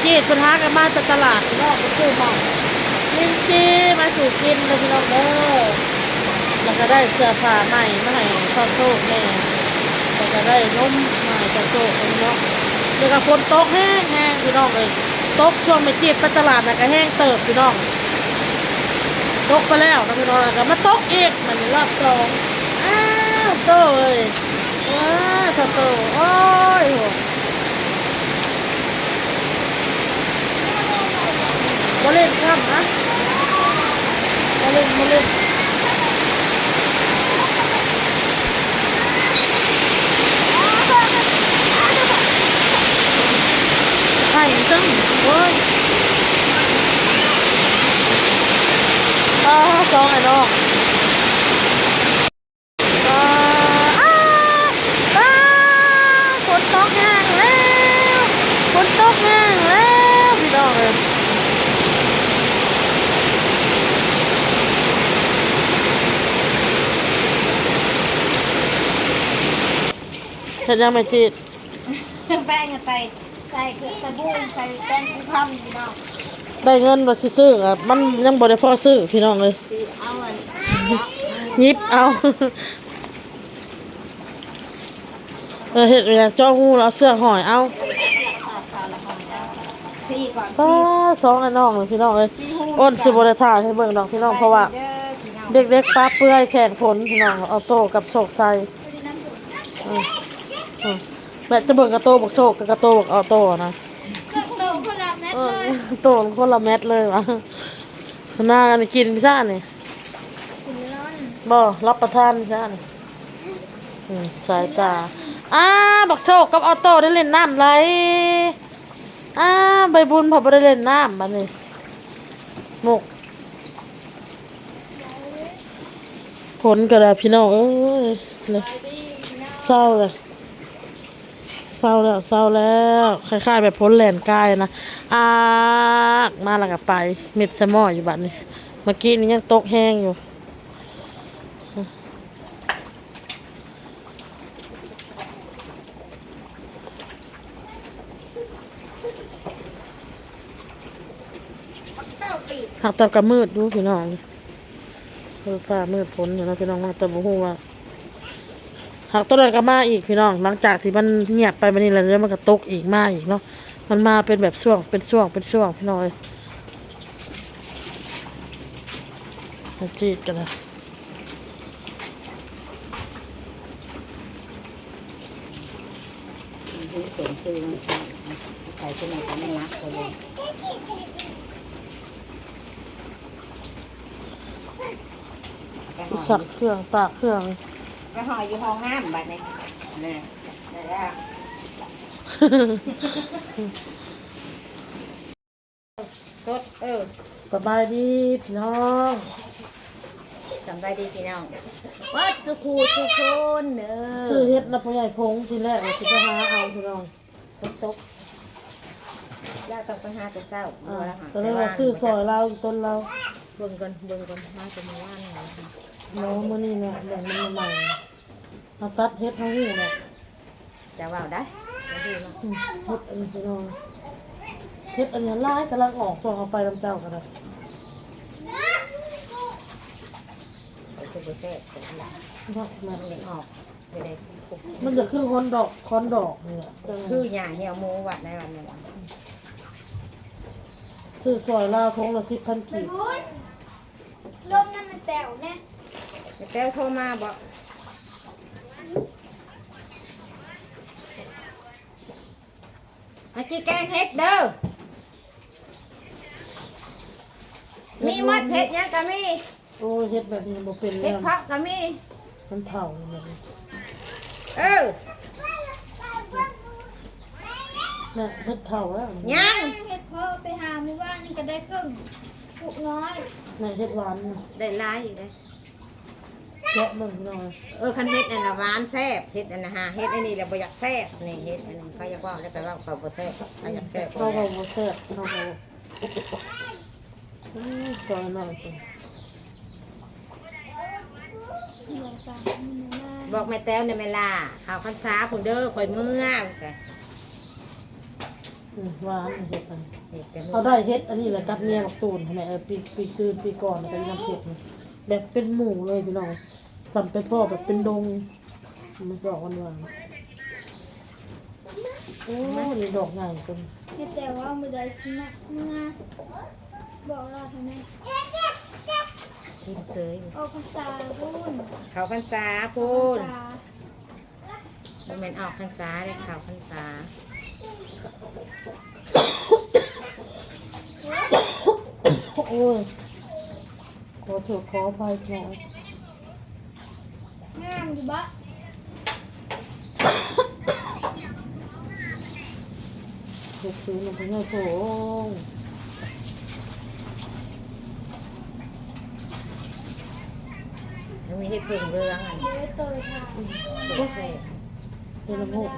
ຈີດເພິ່ນຫາກັນມາແຕ່ຕະຫຼາດພີ່ນ້ອງ ເພິ່ນຊື້ໝາກລິນຈີ່ມາສູ່ກິນເດີພີ່ນ້ອງເດີ ແລ້ວກໍໄດ້ເສື້ອຜ້າໃໝ່ມາໃຫ້ພໍ່ໂຊກແດ່ ແລ້ວກໍໄດ້ນົມມາໃຫ້ພໍ່ໂຊກເນາະ ແລ້ວກໍຝົນຕົກແຮງໆ ພີ່ນ້ອງເອີຍ ຕົກຊ່ວງແມ່ຈີດໄປຕະຫຼາດນະກໍແຮງເຕີບພີ່ນ້ອງ ຕົກໄປແລ້ວນະພີ່ນ້ອງ ແລ້ວກໍມາຕົກອີກ ບັດນີ້ລອບສອງ ອ້າວ ໂຕເອີຍ ວ້າ ໂຕ ໂອ້ຍ ໂອ້ ບໍ່ຫຼິ້ນຊ້ຳນະ ບໍ່ຫຼິ້ນ ບໍ່ຫຼິ້ນ ໄຫ້ຊັ້ນ ໂອ້ຍ ອ້າ ສອງອ້າຍນ້ອງ. ອ້າ ອ້າ ອ້າ ຝົນຕົກແຮງແລ້ວ ຝົນຕົກແຮງແລ້ວ ພີ່ນ້ອງເອີຍ ເຮັດຫຍັງແມ່ຈີດ? ແປ້ງໃສ່ ໃສ່ເຄື່ອງ ສະບູ່ ໃສ່ແປ້ງສີຟັນພີ່ນ້ອງ ໄດ້ເງິນວ່າຊິຊື້ ມັນຍັງບໍ່ໄດ້ພໍຊື້ພີ່ນ້ອງເອີຍ ຊິເອົາອັນ ຫຍິບເອົາ ເອີ ເຮັດຫຍັງ ເຈາະຮູແລ້ວເອົາເຊືອກຫ້ອຍເອົາ ສີ່ກ່ອນ ປ້າ ສີ່ ສອງອ້າຍນ້ອງນີ້ພີ່ນ້ອງເອີຍ ສີ່ຮູ ອ້ນຊິບໍ່ໄດ້ຖ່າຍໃຫ້ເບິ່ງດອກພີ່ນ້ອງ ເພາະວ່າ ເດີພີ່ນ້ອງ ເດັກໆປະເປື່ອຍແຂງຝົນພີ່ນ້ອງ ອອໂຕ້ກັບໂຊກໄຊ ອືມ ອືມ ແມ່ຈະເບິ່ງກະໂຕບັກໂຊກກັບກະໂຕບັກອອໂຕ້ນະ ໂຕຄົນລະແມັດເລີຍ ເອີ ໂຕຄົນລະແມັດເລີຍຫວາ ນາງອັນນີ້ກິນພິຊານີ້ ກິນເມລອນ ບໍ່ ຮັບປະທານພິຊານີ້ ອືມ ສາຍຕາ ອ້າ ບັກໂຊກກັບອອໂຕ້ໄດ້ຫຼິ້ນນ້ຳໄຫຼ ອ້າ ໃບບຸນພັດບໍ່ໄດ້ຫຼິ້ນນ້ຳບັດນີ້ ໝົກ ຝົນກໍໄດ້ພີ່ນ້ອງເອີຍ ເຊົາແລ້ວ ເຊົາແລ້ວ ເຊົາແລ້ວ ຄ້າຍໆແບບຝົນແລ່ນກາຍນະ ອາກ ມາແລ້ວກໍໄປ ເມັດສະໝໍ້ຢູ່ບັດນີ້ ເມື່ອກີ້ນີ້ຍັງຕົກແຮງຢູ່. ຫາກແຕ່ກໍມືດຢູ່ພີ່ນ້ອງ ເອີ ຟ້າມືດຝົນຢູ່ເນາະພີ່ນ້ອງເນາະ ແຕ່ບໍ່ຮູ້ວ່າ ຫາກຕອນນັ້ນກໍມາອີກພີ່ນ້ອງ ຫຼັງຈາກທີ່ມັນງຽບໄປບັດນີ້ແລ້ວ ດຽວມັນກໍຕົກອີກມາອີກເນາະ ມັນມາເປັນແບບຊ່ວງ ເປັນຊ່ວງ ເປັນຊ່ວງພີ່ນ້ອງເອີຍ ມັນຈີດກັນນະ. ໄປຊັກເຄື່ອງ ຕາກເຄື່ອງ ໄປຫໍ່ຢູ່ຫ້ອງນ້ຳບັດນີ້ ແນ່ ໄດ້ແລ້ວ. ສົດ ເອີ ສະບາຍດີພີ່ນ້ອງ ສະບາຍດີພີ່ນ້ອງ ເບິດສູ່ຄູ່ສູ່ຄົນເດີ ຊື້ເຫັດນຳພໍ່ໃຫຍ່ພົງ ທີແລກວ່າຊິໄປຫາເອົາພີ່ນ້ອງ ຝົນຕົກ ລາວຕ້ອງໄປຫາແຕ່ເຊົ້າ ອ່າ ກໍເລີຍວ່າຊື້ຊ່ອຍລາວອີ່ຕົນລາວ ເບິ່ງກ່ອນ ເບິ່ງກ່ອນ ຫາແຕ່ມື້ວານນີ້ ເນາະ ມື້ນີ້ແຫຼະ ແບ່ງມື້ໃໝ່ ເຮົາຕັດເຫັດເຮົາຮູ້ແຫຼະ ຈະເວົ້າໄດ້ ອືມ ເຫັດອັນນີ້ພີ່ນ້ອງ ເຫັດອັນນີ້ຫຼາຍ ກຳລັງອອກ ພວກເຮົາໄປນຳເຈົ້າກໍໄດ້ ເອົາຄືບໍ່ແຊບ ເນາະ ແມ່ນ ມັນຍັງອອກ ມັນຈະຄືຮອນດອກ ຄອນດອກນີ້ແຫຼະ ຄືຫຍ້າຫ່ຽວໝູວັດໃນວັດນີ້ ຊື້ຊ່ອຍລາວຖົງລະສິບພັນກີບ ລົມນຳແມ່ແຕ້ວແດ່ ແມ່ແຕ້ວໂທມາບໍ່? ມາກິນແກງເຫັດເດີ ມີໝົດ ເຫັດຫຍັງກໍມີ ໂອ້ຍ ເຫັດແບບນີ້ບໍ່ເປັນແລ້ວ ເຫັດເຜາະກໍມີ ມັນເຖົ້າແບບນີ້ ເອີ ນະ ເຫັດເຖົ້າແລ້ວ ຍັງ ເຫັດເຜາະໄປຫາມື້ວານນີ້ກໍໄດ້ເຄິ່ງ ປຸກນ້ອຍ ນະ ເຫັດຫວານ ໄດ້ຫຼາຍຢູ່ເດ້. ແກະເບິ່ງພີ່ນ້ອງເອີຍ ເອີ ຄັນເຫັດອັນນະຫວານແຊບ ເຫັດອັນນະຫາ ເຫັດອັນນີ້ລະບໍ່ຢາກແຊບ ນີ້ເຫັດອັນນີ້ ເຂົາຢາກເວົ້າແລ້ວກໍເວົ້າ ເຂົາບໍ່ແຊບ ເຂົາຢາກແຊບ ເຂົາກໍບໍ່ແຊບ ເຂົາກໍ ອືມ ຕົວນ້ອຍ ບອກແມ່ແຕ້ວແດ່ແມ່ຫຼ້າ ເຂົ້າພັນສາພຸ້ນເດີ ຂ້ອຍເມືອ ວ່າຊັ້ນ. ອືມ ຫວານເຫັດອັນ ເຫັດແຕ່ ເຮົາໄດ້ເຫັດອັນນີ້ແຫຼະ ກັບເມຍບັກຕູນຫັ້ນແຫຼະ ເອີ ປີ ປີຊືນ ປີກ່ອນ ແລ້ວກໍອີ່ນ້ຳເຜັດນີ້ ແບບເປັນໝູ່ເລີຍພີ່ນ້ອງ ສ່ຳໄປພໍ້ແບບເປັນດົງ ມັນຈະອອກຫວານໆ. ໂອ້ ນີ້ດອກໃຫຍ່ຕົວນີ້ ມີແຕ່ວ່າມື້ໃດຊິມາ ມາ ບອກລາວເທົ່ານັ້ນ ກິນເສີຍ ອອກພັນສາພຸ້ນ ເຂົ້າພັນສາພຸ້ນ ເຂົ້າພັນສາ ບໍ່ແມ່ນອອກພັນສາເດ້ ເຂົ້າພັນສາ. ໂອ້ຍ ຂໍໂທດຂໍອະໄພພີ່ນ້ອງ ງາມຢູ່ບໍ່? ເຮັດສູນນຳພະຍາໂທ ມັນມີເຫັດເຜິ້ງເຫຼືອງອັນ ເອີ ໂຕທາງ ເຫັດລະໂງກ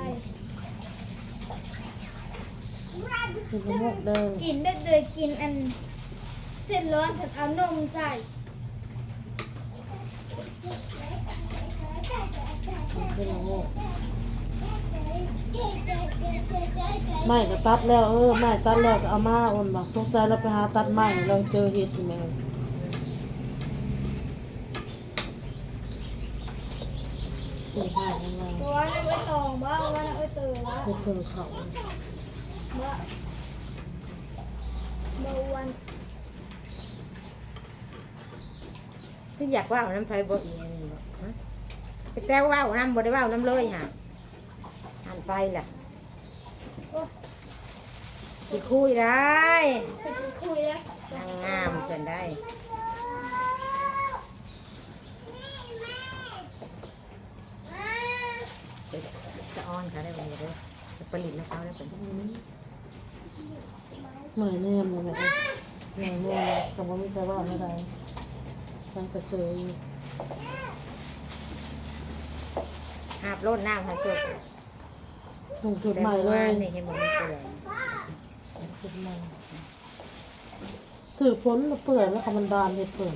ເຫັດລະໂງກເດີ ກິນແບບເດີ ກິນອັນເສັ້ນຮ້ອນ ເພິ່ນເອົານົມໃສ່. ໄມ້ກໍຕັດແລ້ວ ເອີ ໄມ້ຕັດແລ້ວກໍເອົາມາ ໂອນວ່າ ສົງໄສລາວໄປຫາຕັດໄມ້ ລາວເຈີເຫັດຢູ່ແມ່. ເຮັດໃຫ້ ຕົວນັ້ນເອີຍຕອງບໍ່ ວ່ານັ້ນເອີຍເຕີບໍ່ ເຮັດເພິ່ງເຂົ້າບໍ່ ບໍ່ອ້ວນ. ຄືຢາກເວົ້ານຳໃຜບໍ່ອີ່ອັນນີ້ບໍ່ ຮະ ໄປແຕ້ວເວົ້ານຳ ບໍ່ໄດ້ເວົ້ານຳເລີຍຫາ ຫັ້ນໄປລະ ໂອ້ຍ ຊິຄຸຍໄດ້ ຊິຄຸຍລະ ນາງງາມເພິ່ນໄດ້ ສະອອນກະໄດ້ບໍ່ເດີ ໄປຫຼິ້ນນຳເຂົາໄດ້ເພິ່ນ. ເມື່ອຍແນມນີ້ແຫຼະ ເມື່ອຍແນມກໍບໍ່ມີໃຜເວົ້າແນວໃດ ນາງກະເຊີຍຢູ່ ອາບໂລດນ້ຳໃຫ້ສຸກ ນຸ່ງຊຸດໃໝ່ເລີຍ ນີ້ເຫັນບໍ່ ມັນເປື້ອນ ຊຸດໃໝ່ ຖືກຝົນເປື້ອນແລ້ວ ຄັນມັນບານເຮັດເປື້ອນ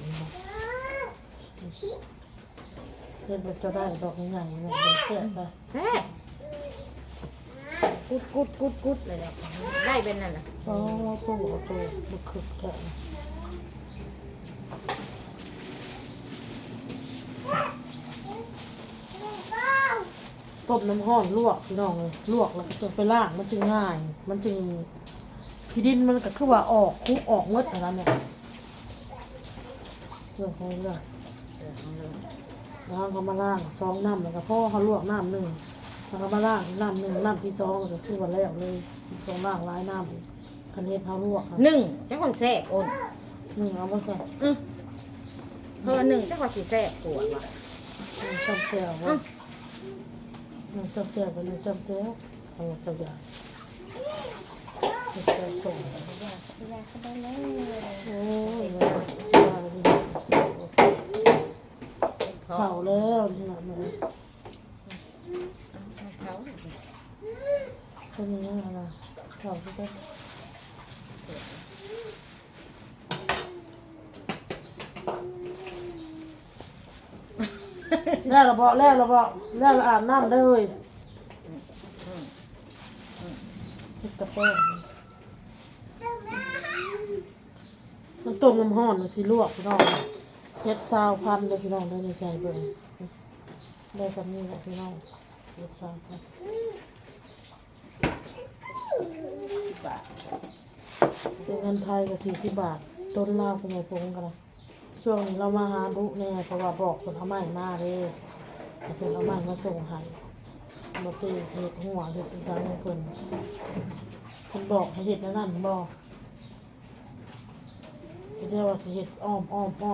ເຮັດແບບເຈົ້າໄດ້ດອກໃຫຍ່ໆ ແບບແຊບນະ ແຊບ ກຸດໆໆໆ ແລ້ວໄດ້ແບບນັ້ນລະ ອໍ ໂຕ ໂຕ ບັກຄຶກແທ້ ຕົ້ມນ້ຳຮ້ອນລວກພີ່ນ້ອງເອີຍ ລວກແລ້ວກໍຈຶ່ງໄປລ້າງ ມັນຈຶ່ງງ່າຍ ມັນຈຶ່ງ ຂີ້ດິນມັນກໍຄືວ່າອອກ ຄຸອອກໝົດຫັ້ນນະແມ່. ເລື່ອງຂອງເລື່ອງ ເລື່ອງຂອງເລື່ອງ ແລ້ວເຮົາກໍມາລ້າງສອງນ້ຳ ແລ້ວກໍພໍເຮົາລວກນ້ຳໜຶ່ງ ແລ້ວກໍມາລ້າງອີກນ້ຳໜຶ່ງ ນ້ຳທີສອງ ແລ້ວກໍຄືວ່າແລ້ວເລີຍ ບໍ່ຕ້ອງລ້າງຫຼາຍນ້ຳອີກ ຄັນເຮັດເຮົາລວກ ໜຶ່ງ ຈັ່ງຄ່ອຍແຊບ ໂອນ ໜຶ່ງເອົາບໍ່ຊະ ອື ເພາະວ່າໜຶ່ງ ຈັ່ງວ່າຊິແຊບກວ່າຫວາ ໜຶ່ງຈ້ຳແຈ່ວບໍ່ ອື ໜຶ່ງຈ້ຳແຈ່ວ ໜຶ່ງຈ້ຳແຈ່ວ ເອົາເຈົ້າຢາກ ເຮັດແກງສົ້ມ ຢາກ ຢາກເຂົ້າໄປເລີຍ ໂອ້ຍ ເຂົ້າແລ້ວນີ້ນະແມ່ ເຂົ້າ ເປັນຫຍັງຫັ້ນນະ ເຂົ້າຄືກັນ ແລ້ວລະເບາະ ແລ້ວລະເບາະ ແລ້ວລະອາບນ້ຳເດີ ເຮັດກາແຟ ມັນຕົ້ມນ້ຳຮ້ອນ ມັນຊິລວກພີ່ນ້ອງ ເຮັດຊາວພັນເດີພີ່ນ້ອງເດີ ນີ້ໃສ່ເບິ່ງ ໄດ້ສ່ຳນີ້ແຫຼະພີ່ນ້ອງ ເຮັດຊາວພັນ ສິບບາດ ເປັນເງິນໄທກໍສີ່ສິບບາດ ຕົ້ນລາວຜູ້ໃຫຍ່ປົງກໍໄດ້ ຊ່ວງນີ້ລາວມາຫາດຸແດ່ ເພາະວ່າບອກເພິ່ນເອົາໄມ້ມາເດ້ ໃຫ້ເພິ່ນເອົາໄມ້ມາສົ່ງໃຫ້ ບໍ່ເຕີເຮັດຮົ້ວເຮັດອີ່ຫຍັງໃຫ້ເພິ່ນ ເພິ່ນບອກໃຫ້ເຮັດແນວນັ້ນບໍ່ ຄິດແລ້ວວ່າຊິເຮັດອ້ອ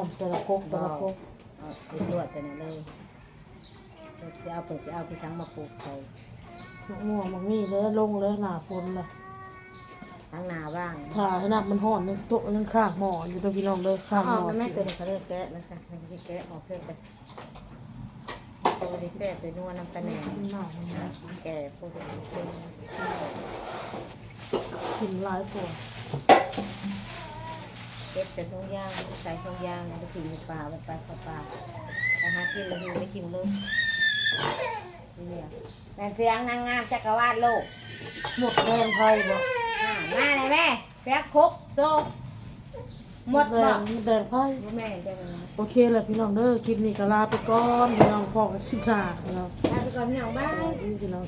ມໆໆ ແຕ່ລະກົກ ແຕ່ລະກົກ ເຮັດລວດແຕ່ນັ້ນເລີຍ. ຊິເອົາ ເພິ່ນຊິເອົາຄືສັງມາປູກໃສ່ ໝາກມ່ວງໝາກມີ້ເລີຍ ລົງເລີຍ ໜ້າຝົນລະ ທາງໜ້າວ່າງ ຖ້າໃຫ້ນ້ຳມັນຮ້ອນ ຍັງໂຕະ ຍັງຄ້າງໝໍ້ຢູ່ເດີພີ່ນ້ອງເດີ ຄ້າງໝໍ້ ແມ່ ໂຕນີ້ເຂົາເລີຍແກະແລ້ວ ມັນຊິແກະອອກເລີຍ ໂຕນີ້ແຊບເລີຍ ນົວນຳປາແໜ ແກ່ ກິນຫຼາຍກວ່າ ເກັບໃສ່ຖົງຢາງ ໃສ່ຖົງຢາງ ໄປຖິ້ມໃນປ່າ ໄປ ໄປເຂົ້າປ່າ ໄປຫາກິນແລ້ວຫິ້ວໄປຖິ້ມເລີຍ ແມ່ນພຽງນາງງາມຈັກກະວານໂລກ ໝົດແຮງໄພບໍ່? ມາແລ້ວແມ່ ແປກ ຫົກໂຕ ໝົດບໍ່? ແດງ ແດງໄຟ ບໍ່ແມ່ນແດງ ໂອເຄແລ້ວພີ່ນ້ອງເດີ ຄລິບນີ້ກໍລາໄປກ່ອນພີ່ນ້ອງ ພໍ້ກັນຄລິບໜ້າພີ່ນ້ອງ ລາໄປກ່ອນພີ່ນ້ອງ ບາຍ ສະບາຍດີພີ່ນ້ອງ.